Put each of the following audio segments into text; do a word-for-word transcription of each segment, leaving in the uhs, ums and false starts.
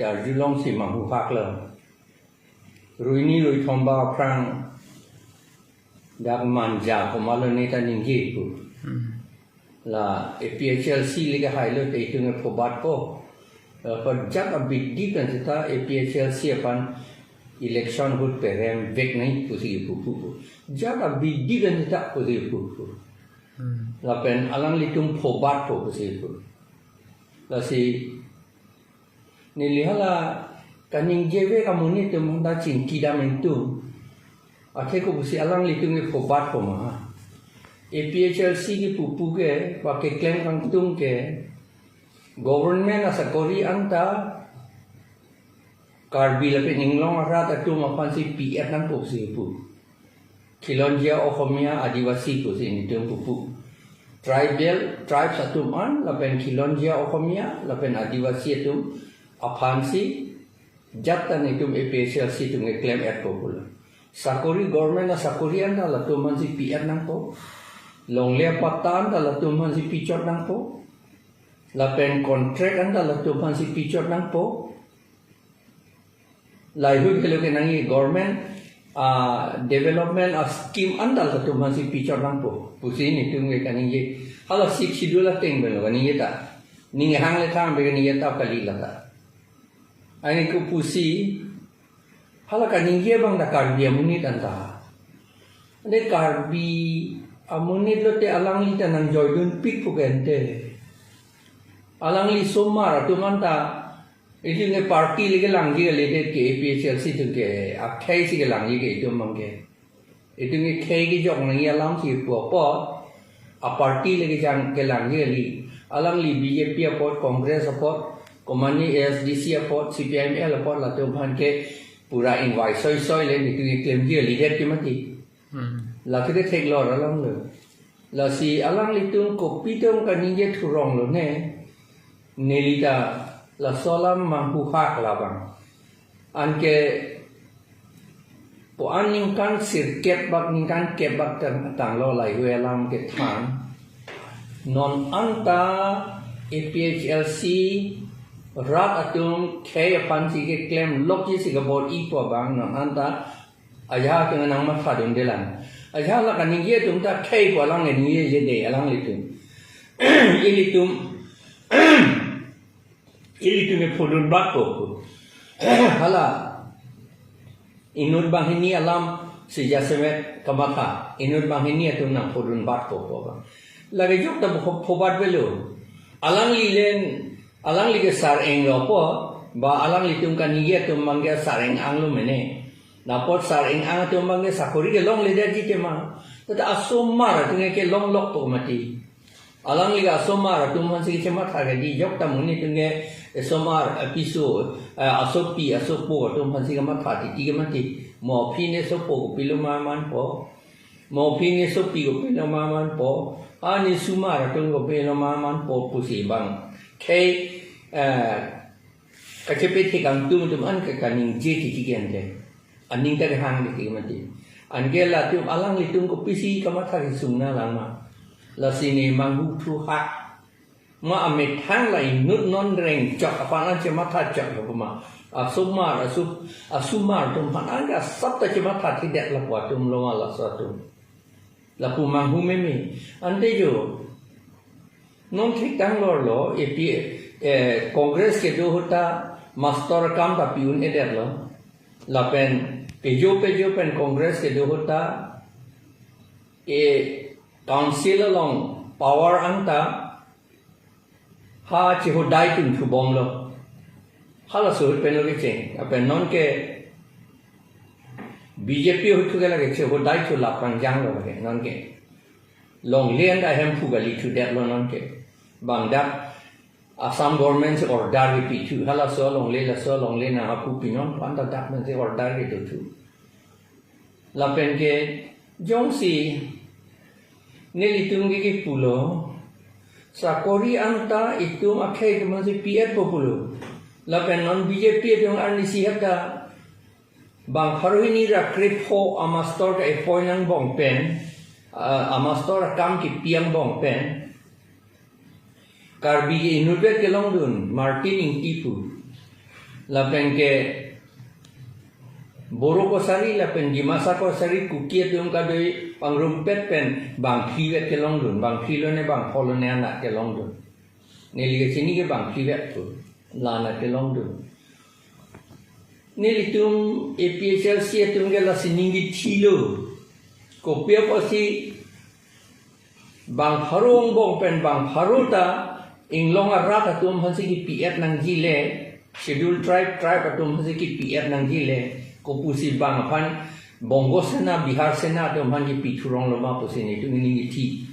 Arjulongsi manghuhak lo. Ruini ruithom ba aphrang dak Manja komatlo neta ningjepo. Hmm. La A P H L C le kahai lote itum ke phobatpo. La pajak abidi kan seta A P H L C aphan election ahut perem vek nangji pusi kipupo. Jak abidi kan seta pusi kipupo. Hmm. Lapen alanglitum phobatpo pusi kipu. Lasi neli hala kaningjevek amonit atum anta chingkidam ingtung. Athe kopusi alanglitum ke phobatpo ma? A P H L C kipupu ke, ba keklem kangtung ke, government asakori anta Karbi lapen Inglong arat atum aphansi pi-et nangpo pusi kipu. Khilonjia Oxomiya Adivasi pusi nelitum pupu. Tribal, tribes atum an, lapen Khilonjia Oxomiya, lapen Adivasi atum aphansi jat ta nelitum A P H L C atum keklem-etpo pulo. Sakori, government asakori anta latum aphansi pi-et nangpo. Longle apatta anta latum aphansi pichot nangpo. Lapen contract anta latum aphansi pichot nangpo. Lahei ahut kelo ke nangji government, ah, development, ah, scheme anta latum aphansi pichot nangpo pusi nelitum ke kaningje. Hala Sixth Schedule ateng pen lo kaningje ta. Ning hang le thang pen kaningje ta kali lata. Aini kopusi hala kaningje abang ta Karbi amonit anta. Ante Karbi amonit lote alangli ta nangjoidunpikpo ke ante. Alangli asomar atum anta, itum ke party le kelangji kalidet ke A P H L C atum ke, akhei si kelangji ke itum abang ke. Itum ke khei kejok nangji alamsi pu apot, aparty le kejang kelangji kali. Alangli B J P apot, Congress apot, komane A S D C apot, C P I M L apot latum aphan ke pura invite soisoi le nelitum keklemji kalidet ke mati. Hmm. Lake theklor alam lo. Lasi alanglitum kopi atum kaningje thurong lo ne. Neli ta laso alam manghuhak labang. Anke ko-an ningkan sirkep bak, ningkan kep bak tang, tanglo lahei alam kethan. Non anta A P H L C rat atum khei aphansi keklem lokji si kabor-ipo abang non anta ajahak atum nangmathadunde lang. Ajahak la kaningje atum ta khei pu alang ningjeje de alanglitum. Ilitum, ilitum ke phodun bak ko. Hala inut banghini alamsi jasemet kamatha. Inut banghini atum nangphodun bak ko ko ba. Lake jok ta pho-, phobat avelo. Alangli len, alangli ke sar-eng lo po, ba alanglitum kaningje atum abang ke sar-eng-ang lo mene. Lapot sar-eng-ang atum abang ke sakori kelongledetji tema. Tata asomar atum ke longlokpo mati. Alangli ke asomar atum aphansi kechematha kedi jok ta monit atum ke asomar, apiso, eh, asopi, asopo atum aphansi kematha titi ke mati. Mo aphi ne sopo kopilo ma manpo. Mo aphi ne sopi kopilo ma manpo. Ani asomar atum kopilo ma manpo pusi abang. Khei, eh, kachepethek kangtung atum an ke kaningje titi ke ante. Aning ta kehang titi ke mati. Anke latum alanglitum kopisi kamatha kesung nanglang ma. Lasi ne manghuhak. Ma amethang la inut non rengchok aphan an chematha chok lo ma. Asomar, aso-, asomar atum aphan an ke asap ta chematha thedet lapu atum lo ma laso atum. Lapu manghu meme. Ante jo. Non thik tang lor lo, A P, eh, Congress kedo ahut ta master akam ta pi-un-edet lo. Lapen pejo pejo pen Congress kedo ahut ta, eh, council along power anta ha chehodai tun thubom lo. Halaso ahut pen lo kecheng. Lapen non ke B J P ahut thu ke lake chehodai thu laprang jang lo lake non ke. Longle anta ahemphu kali thudet lo non ke. Bang dak Assam government si order kepi thu. Halaso longle, laso longle nanghapu pinon pu anta dak man si order kedo thu. Lapen ke jongsi nelitum ke kipulo, sakori anta itum akhei atum aphansi pi-etpo pulo. Lapen non B J P atum arnisi heta bang pharo hini ra krepho amastor ke-appoint angbong pen, ah, amastor akam kepi angbong pen, Karbi ke inutvet kelongdun Martin Engti pu. Lapen ke Boro Kachari lapen Dimasa Kachari Kuki atum kadoi pangrumpet pen bangphli vet kelongdun, bangphli lone bangpho lone anat kelongdun. Neli kachini ke bangphli vet pu, la anat kelongdun. Nelitum A P H L C atum ke lasi ning kethilo. Kopi apotsi bang pharo angbong pen bang pharo ta inglong arat atum aphansi kipi-et nangji le, Scheduled Tribe, tribe atum aphansi kipi-et nangji le, kopusi bang aphan Bongo Sena, Bihar Sena atum aphan kipi thurong lo ma pusi nelitum ning kethi.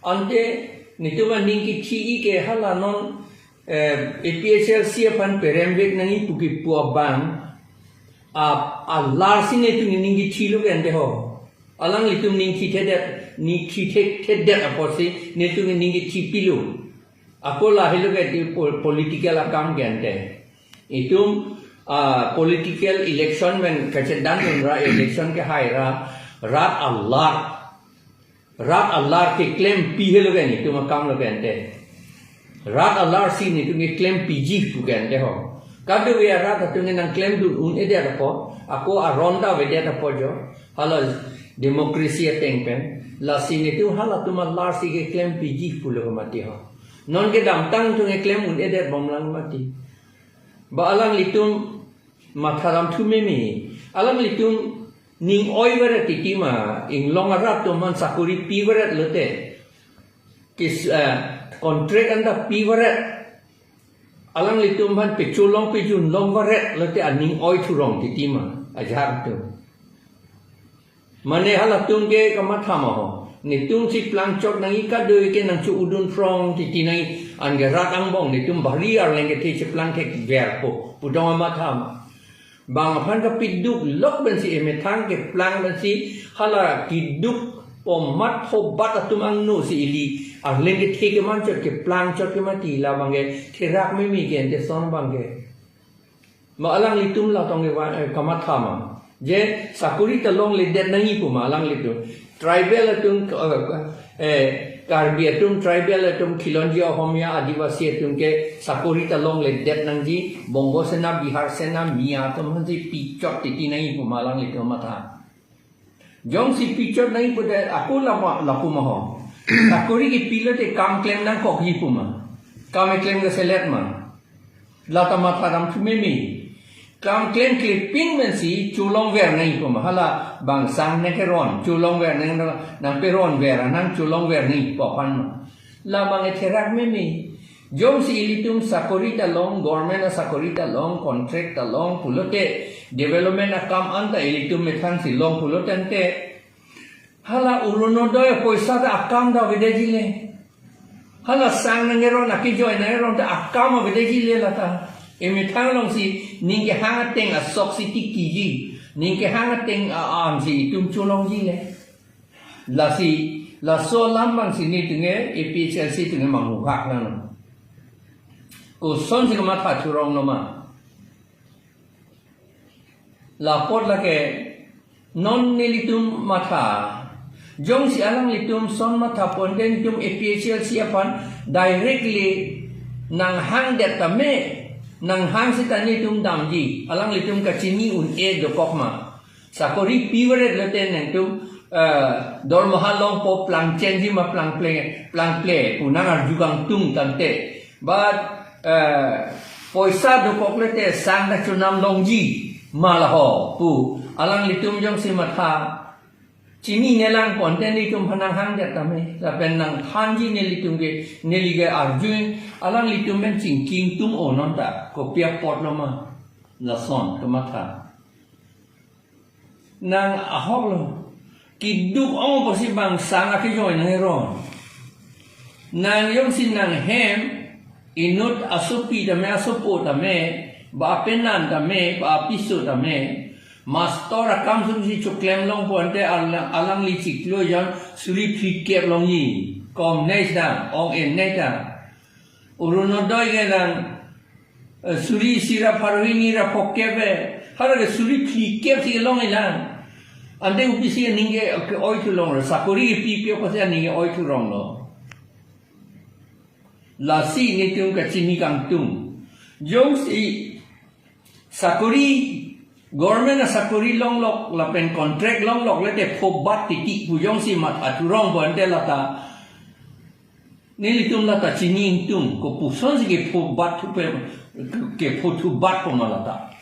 Ante nelitum aning kethi-i ke hala non, eh, A P H L C aphan perem vek nangji pu kipu abang, a, alarsi nelitum ning kethilo ke ante ho. Alanglitum ning kethithedet, ning kethithedet apotsi nelitum ning kethipilo. Ako lahelo ke di pol-, political akam ke ante. Itum, ah, political election pen kachedandun ra election kehai ra, rat alar. Rat alar keklempi helo ke nelitum akam lo ke ante. Rat alarsi nelitum keklempiji pu ke ante ho. Kadokave arat atum ke nangklemdun un-edet apot, ako aron ta avedet apot jo. Hala democracy ateng pen. Lasi nelitum halatum alarsi keklempiji pulo ke mati ho. Non kedamtang atum keklem un-edet bomlang mati. Ba alanglitum matha damthu meme. Alanglitum ning oi varet titi ma, inglong arat atum aphan sakori pi varet lote, kis, eh, contract anta pi varet, alanglitum aphan pecholong pejun long varet lote aning oi thurong titi ma, ajahak atum. Mane halatum ke kamatha ma ho. Nelitum si plangchot nangji kadokave ke nangcho-udun phrong titi nangji, anke rat angbong nelitum bari arleng kethe cheplang thekver po pu dong amatha ma. Bang aphan kapiduk lok pensi emethang keplang pensi hala kiduk pomat phobat atum angno si ili arleng kethe kemanchot keplangchot ke mati, labang ke therak meme ke ante son abang ke. Ma alanglitum la tong ke va-, eh, kamatha ma. Je sakori ta longledet nangji pu ma alanglitum. Tribal atum, eh, eh, Karbi atum, tribal atum, Khilonjia, Ohomia, Adivasi atum ke sakori ta longledet nangji, Bongo Sena, Bihar Sena, Miya atum aphansi pichot titi nangji pu ma alanglitum matha. Jongsi pichot nangji pudet ako lama lapu ma ho. Sakori kipi lote kam klem nangkokji pu ma. Kam keklem keselet ma. La ta matha damthu meme. Kam klem klepin pensi cholong ver nangji pu ma. Hala bang sang nangkeron, cholong ver nang, nangperon ver, nang cholong ver nangji pu aphan ma. Labang ke therak meme. Jongsi ilitum sakori ta long, government asakori ta long, contract ta long pulote, development akam anta ilitum methang si long pulote ante, hala Orunodoi poisa ta akam ta avedetji le. Hala sang nangkeron, akejoi nangkeron ta akam avedetji le lata. Emethang alongsi ning kehang ateng asok si tikiji, ning kehang ateng a-an si itum cholongji le. Lasi, laso alam abangsi nelitum ke A P H L C atum ke manghuhak nang. Kosonsi kamatha thurong lo ma. La apot lake non nelitum matha. Jongsi alanglitum son matha ponte nelitum A P H L C aphan directly nanghangdet tame, nanghang seta nelitum damji. Alanglitum kachini un-e dokok ma. Sakori pi varet lote nangtum, eh, dormaha longpo plangchenji ma plangple, plangple pu nang arju kangtung tangte. But, eh, poisa dokok lote sang ta chonam longji ma la ho pu. Alanglitum jongsi matha chinine lang ponte nelitum aphan nanghangdet tame. Lapen nangthanji nelitum ke, neli ke arju, alanglitum pen chingki ingtung o non ta. Kopi apot lo ma. Lason kamatha. Nang ahok lo. Kiduk ong apotsi bang sang akejoi nangkeron. Nang jongsi nanghem, inut asopi tame, asopo tame, ba apenan tame, ba apiso tame, mastor akam sumsi choklem longpo ante alang, alangli chiklo jon suri phlikep longji. Kom nei sdang, ong en nei ta. Orunodoi ke nang, eh, suri isi ra pharo hini ra phokep eh. Hala ke suri phlikep si kelong ilang. Ante U P C aning ke, ke-oi thulong lo. Sakori kepi pi apotsi aning ke-oi thurong lo. Lasi nelitum kachini kangtung. Jongsi Sakori, government asakori longlok lapen contract longlok le te phobat titi pu jongsi matha thurong bonte lata. Nelitum lata chini ingtung, kopusonsi kephobat thupe, kepho thubat po ma lata.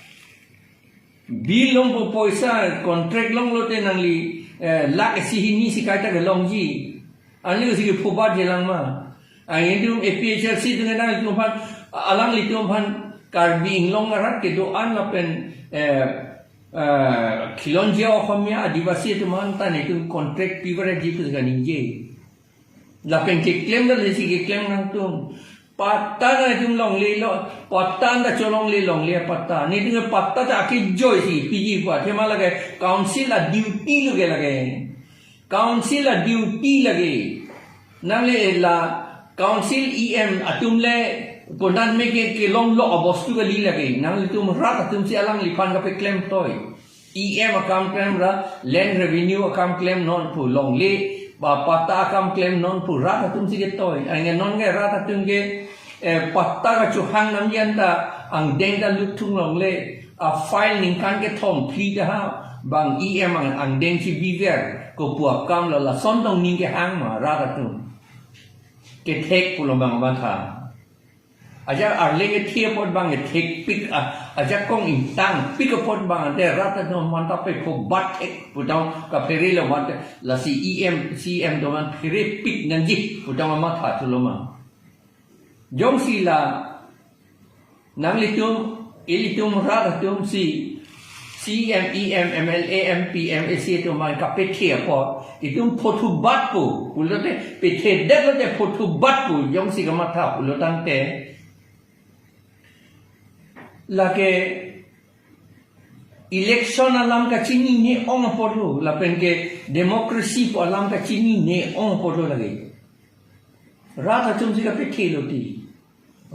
Bill longpo, poisa contract longlo te nangli, eh, lakh isi hini si kaita kelongji. Anli si kephobatji lang ma. Anke itum A P H L C atum nanglitum aphan, alanglitum aphan Karbi Anglong arat kedo-an lapen, eh, eh, Khilonjia Oxomiya Adivasi atum aphan ta nelitum contract piverji pu kaningje. Lapen keklem ta lesi keklem nangtum. Patta nangtum longlelo, patta ta cholongle longle patta. Nelitum patta ta akejoisi piji pu, athema lake council a-duty lo ke lake. Council a-duty lake. Nangli la council E M atum le konat me ke kelonglo abostu kali lake. Nanglitum rat atumsi alangliphan kapeklem toi. E M akam klem ra, land revenue akam klem non pu longle, ba patta akam klem non pu rat atumsi ketoi. Anke non ke rat atum ke, eh, patta kachohang namji anta angdeng ta lutthung longle, a-file ningkan kethom phli ta ha, bang E M ang, angdeng si biver, kopu akam lo lason tong ning kehang ma rat atum. Kethek pulo bang matha. Ajak arleng kethe apot bang kethekpik, a, ajakong ingtangpik apot bang ante rat atum aphan ta pephobat thek putang kaphere lo mate lasi E M, C M atum aphan pherepik nangji putang amatha thulo ma. Jongsi la nanglitum, ilitum rat atumsi C M, E M, M L A, M P, M A C atum aphan kapethe apot, itum pho thubatpo pulote, pethedet lote pho thubatpo, jongsi kamatha pulo tangte. Lake election alam kachinine ong apotlo, lapen ke democracy pu alam kachinine ong apotlo lake. Rat atumsi kapethelo ti.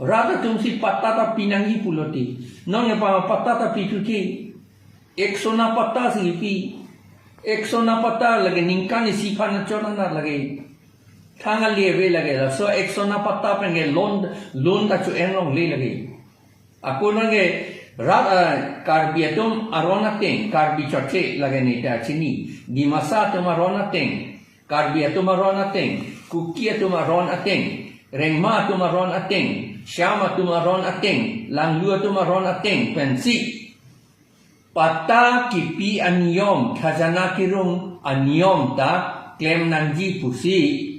Rat atumsi patta ta pinangji pulo ti. Non ke pa patta ta pithu ti. Ek sona patta si pi. Ek sona patta lake ningkan isi aphan chot anat lake. Thang ali ave lake. Laso ek sona patta pen ke loan, loan ta cho-en longle lake. Ako nang ke rat, ah, Karbi atum aron ateng, Karbi chotche lake neta chini. Dimasa atum aron ateng, Karbi atum aron ateng, Kuki atum aron ateng, Rengma atum aron ateng, Sham atum aron ateng, Langlu atum aron ateng pensi patta kipi aniyom, khajana kirung aniyom ta klem nangji pusi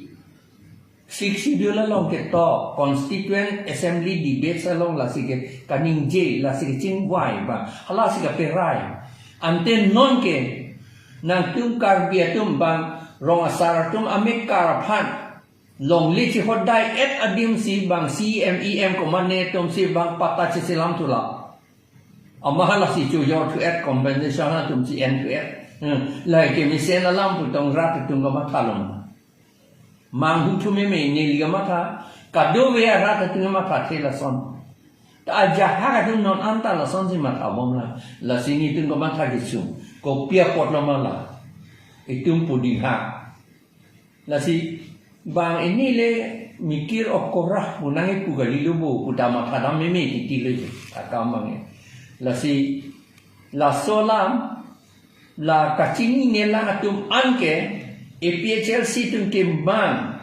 Sixth Schedule along ketok, Constituent Assembly debates along lasi ke kaningje, lasi kechingvai bang, halasi kaperai. Ante non ke nangtum Karbi atum bang rong asar atum amekar aphan longle chehodai-et adimsi bang C M, E M komatne atumsi bang patta cheselam thula. Ama halasi chojor thu-et, compensation atumsi en thu-et. Hmm. Lahai kemesen alam putong rat atum kamatha lom. Manghu thu meme neli kamatha. Kadokave arat atum kamathathe lason. Ta ajahak atum non anta lasonsi mathabom la. Lasi nelitum kamatha kesung. Kopi apotlo ma la. Itum puding ha. Lasi bang ini le mikir okorah punang ipu kalilo bo puta mathadam meme titi lo je. Akam bang e. Lasi laso alam la kachinine lang atum anke A P H L C atum kembang.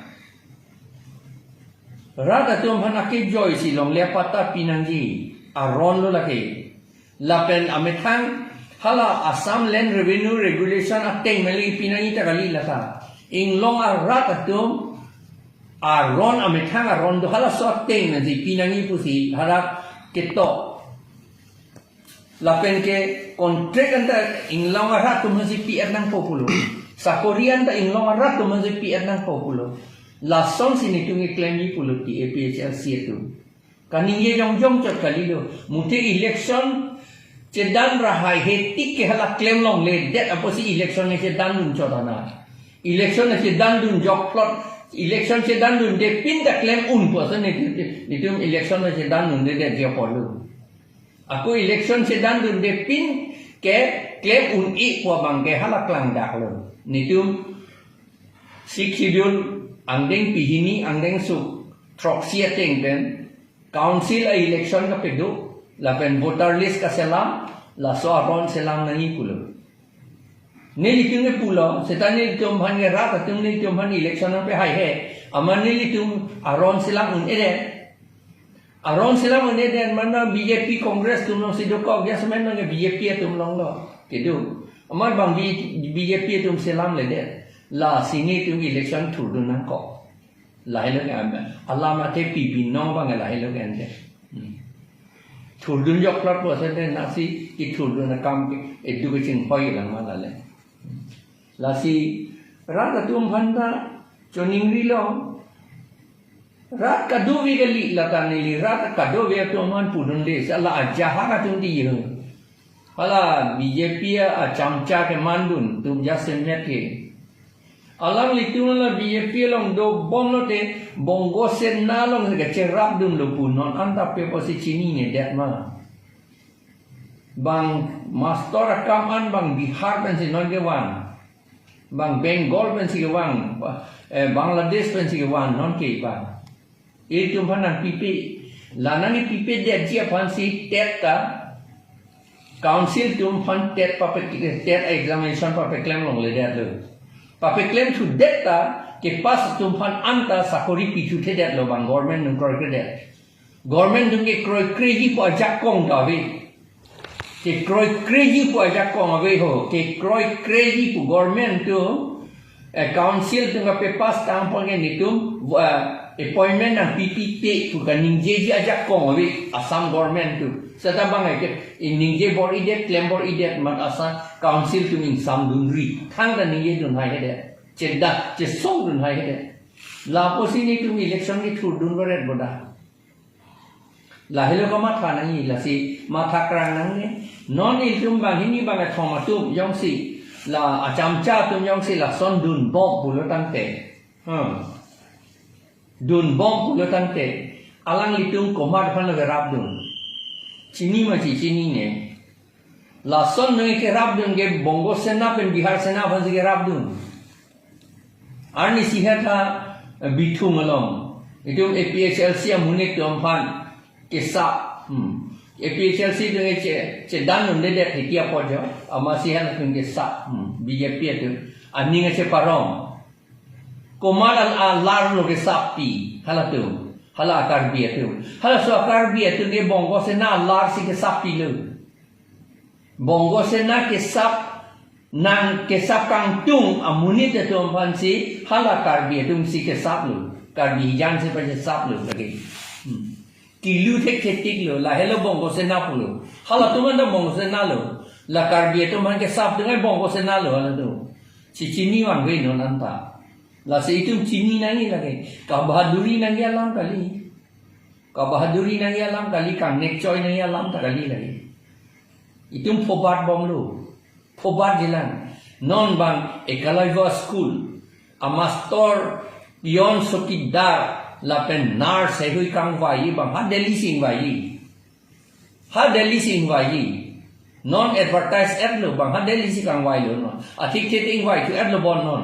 Rat atum aphan akejoisi longle patta pinangji aron lo lake. Lapen amethang hala Assam Land Revenue Regulation ateng meli pinangji ta kali lata. Inglong arat atum aron amethang aron do halaso ateng nangji pinangji pusi hala ketok. Lapen ke contract anta inglong arat atum si pi-et nangpo pulo. Sakori anta inglong arat atum si pi-et nangpo pulo. Lasonsi nelitum keklemji pulo ti A P H L C atum. Kaningje jongjong chot kalilo. Muthe election chedan ra haihe tik ke hala klem longledet apotsi election ne chedandun chot ana. Election ne chedandun jokplot. Election chedandunde pin ta klem un pusi nelitum, nelitum election ne chedandundedet je apotlo. Ako election chedandunde pin ke klem un-e pu abang ke hala klangdaklo. Nelitum Sixth Schedule angdeng pehini angdeng suk throksi ateng pen council a-election kapedo, Lapen voter list kaselam, laso aron selam nangji pulo. Nelitum ke pulo, seta nelitum aphan ke rat atum nelitum aphan election nangpehai he. Amat nelitum aron selam un-edet. Aron selam un-edet, mana B J P Congress atum alongsi dokok, ya semen nang B J P atum along lo. Kedo. Amat bang B-, B J P atum selamledet. Lasi nelitum election thurdun nangkok. Lahelo ke am-, alam athe pibinong abang lahelo ke ante. Hmm. Thurdun joklat po sante nasi kethurdun akam ke edu kachinghoi lang ma lale. Lasi rat atum aphan ta choningrilo. Rat kadokave kali, lata neli rat kadokave atum aphan pudunde, sala ajahak atum di yo. Hala B J P achamcha kemandun atum jasemet ke. Alanglitum la B J P along dobomlote Bongo Sena along kacherapdunlo pu non anta pe pusi chininedet ma. Bang mastor akam an bang Bihar pensi non kevang. Bang Bengal pensi kevang. Eh, Bangladesh pensi kevang non ke bang. Itum aphan nangpipe. La nangpipedetji aphansi TET ta, council atum aphan TET pape-, TET examination papeklem longledetlo. Papeklem thudet ta, kepass atum aphan anta sakori pithuthedetlo bang government nangkroikredet. Government atum kekroikreji pu ajakong ta ave. Kekroikreji pu ajakong ave ho. Kekroikreji pu government atum, eh, council atum kapepass tangpon ke netum, eh, appointment nangpipe te pu kaningjeji ajakong ave Assam government atum. Seta bang ke, eh, ningje bor-idet, klem bor-idet amat Assam council atum ingsamdunri. Thangta ningjedun haihedet. Cheda, chesongdun haihedet. Lapusi netum election kethurdun varet boda. Lahelo kamatha nangji, lasi matha krang nangne. Non ilitum banghini bangkethom atum jongsi, la achamcha atum jongsi lason dunbom pulo tangte. Hmm. Dunbom pulo tangte. Alanglitum komat aphanlo kerapdun. Chini ma chichinine. Lason nangkerapdun ke Bongo Sena pen Bihar Sena aphansi kerapdun. Arnisi hetha, eh, Bithung along. Itum A P H L C amonit atum aphan kesap. Hmm. A P H L C atum che, chedandundedet hiti apot jo. Amatsi halatum kesap. Hmm. B J P atum. Aning cheparong. Komat al-, alarlo kesappi. Halatum. Hala Karbi atum. Halaso Karbi atum ke Bongo Sena alarsi kesappilo. Bongo Sena kesap nang kesap kangtung amonit atum aphansi hala Karbi atumsi kesaplo. Karbi hijan si pachesaplo lake. Hmm. Kilu thekthetiklo, lahelo Bongo Sena pulo. Halatum anta Bongo Senalo. La Karbi atum aphan kesapdun ai Bongo Senalo halatum. Si chini vangve non anta. Lasi itum chini nangji lake. Kabahaduri nangji alam kali. Kabahaduri nangji alam kali, kangnek choi nangji alam ta kali lake. Itum phobat bomlo. Phobatjilang. Non bang Ekalavya School amastor, peon, chowkidar lapen nurse heihui kangvai bang ha Delhi si ingvai. Ha Delhi si ingvai. Non advertise-etlo bang ha Delhi si kangvailo non. Athikthe ingvaithu-etlo bon non.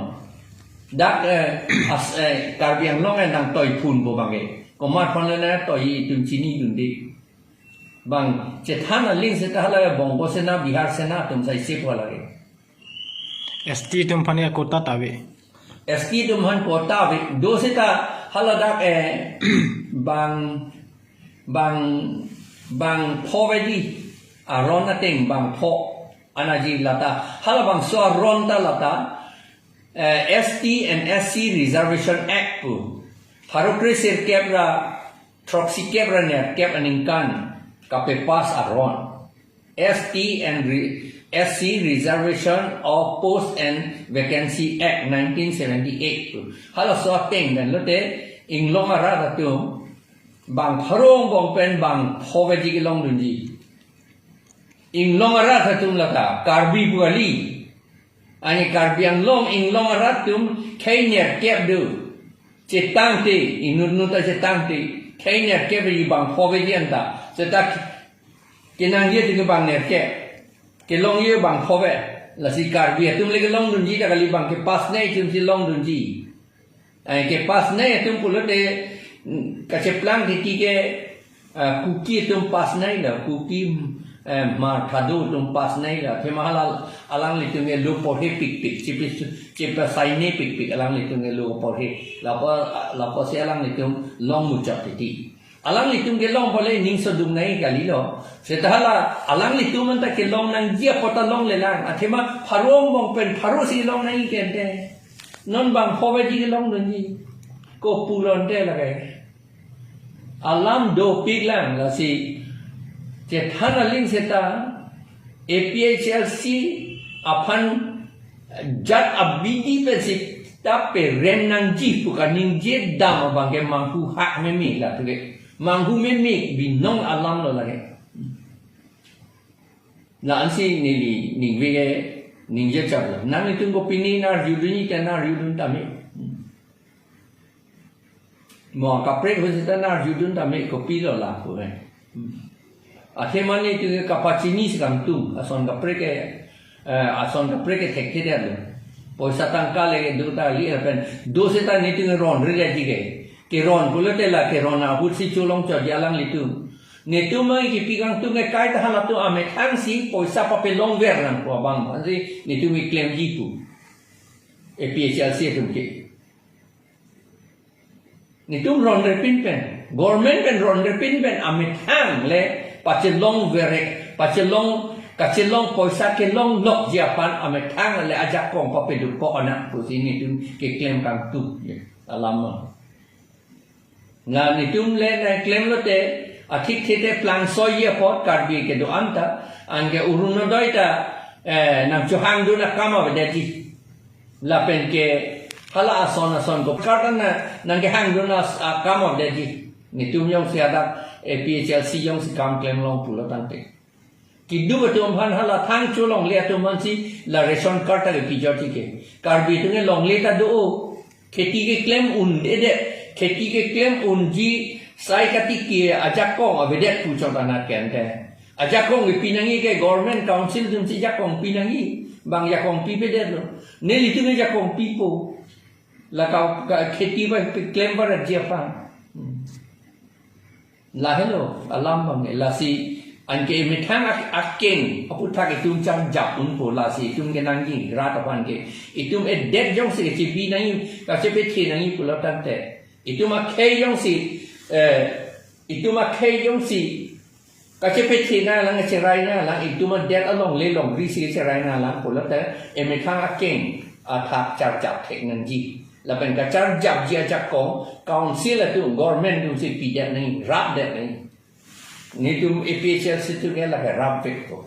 Dak, eh, as, eh, Karbi Anglong eh nangtoiphunpo bang ke. Komat aphanlo nangtoi itum chinidunde. Bang chethan aling seta hala Bongo Sena, Bihar Sena atum sai sepo lake. S T atum aphan ya quota ta ave. S T atum aphan quota ave. Do seta hala dak, eh, bang, bang, bangpho ave di. Aron ateng bangpho. Anaji lata. Halabangso aron ta lata. Eh, S T and S C Reservation Act pu. Pharo kre sirkep ra throksi kep ra nerkep aningkan kapepass aron. S T and Re-, S C Reservation of Post and Vacancy Act nineteen seventy-eight pu. Halaso ateng pen lote inglong arat atum bang pharo angbong pen bangpho ave ji kelongdunji. Inglong arat atum lata Karbi pu kali. Ani Karbi Anglong inglong arat atum khei nerkep do. Chetangte, inut nut ta chetangte. Khei nerkep ave bangpho ave ji anta. Seta kenangji atum ke bang nerkep. Kelongji bangpho ave. Lasi Karbi atum le kelongdunji ta kali, bang kepassnei atumsi longdunji. Eh, kepassnei atum pulote, mm, kacheplang titi ke, eh, Kuki atum pass nangji lo, Kuki, eh, Hmar Thado atum pass nangji lo. Athema hala alanglitum ke lo porhe pikpik, chepe, chepasaine pikpik alanglitum ke lo porhe. Lapu, lapusi alanglitum long muchot titi. Alanglitum kelong pule ning sodung nangji kali lo. Seta hala alanglitum anta kelong nangji apot ta longlelang. Athema pharo angbong pen pharo si long nangji kente. Non bang phoveji kelongdunji. Ko pulote lake. Alam dopiklang lasi. Chethan aling seta A P H L C aphan jat abidi pensi ta perem nangji pu kaningje dam abang ke manghu hak meme la tuke. Manghu meme binong alam lo lake. La ansi neli ningve ke ningje chak lo. Nanglitum kopine nang arjudunji ke nang arjudun tame. Mo kaprek ho seta nang arjudun tame, kopi lo la pu eh. Athema netum ke kapachini si kangtung, ason kaprek ke, eh, ason kaprek ke thekthe det lo. Poisa tangka le kedo ta li pen, do seta netum ke ronre detji ke. Keron pulote la keron ahut si cholong chotji alanglitum. Netum mai kipi kangtung ke kaita halatum amethang si poisa papelongver nangpo abang. Ansi netum keklemji pu. A P H L C atum ke. Netum ronrepin pen, government pen ronrepin pen amethang le pachelongver, pachelong, kachelong poisa kelonglokji aphan amethang le ajakong papedupo anak pusi netum keklem kangtung. Alam ma. Na netum le nangklemlote, athik thete plangsoiji apot Karbi kedo-an ta, anke Orunodoi ta, eh, nangchohangdun akam avedetji. Lapen ke hala ason ason ko karta na nangkehangdun as-, akam avedetji. Netum jongsi hadak A P H L C jongsi kam klemlong pulo tangte. Keduk atum aphan hala thang cholongle atum aphansi la ration card ta kepijorji ke. Karbi atum ke longle ta do. Kheti keklem un'edet. Kheti keklem unji sai katiki ajakong avedet pu chot anat kente. Ajakong kepi nangji ke government council atumsi jakong pi nangji. Bang jakong pipedet lo. Nelitum ke jakong pipo. La ka, ka kheti ba keklem ba rajya pa. Hmm. Lahelo alam bang lasi anke emethang ak-, akeng aputhak itum cham jap unpo lasi itum ke nangji rat aphan ke itum edet jongsi kechebi nangji kachepethe nangji pulo tangte itum akhei jongsi, eh, itum akhei jongsi kachepethe nanglang cherai nanglang itum adet alongle longri si cherai nanglang pulote emethang akeng athak charjap thek nangji. Lapen kacharjapji ajakong council atum government atumsi pidet nangji, rapdet nangji. Netum A P H L C atum ke lake rapvekpo.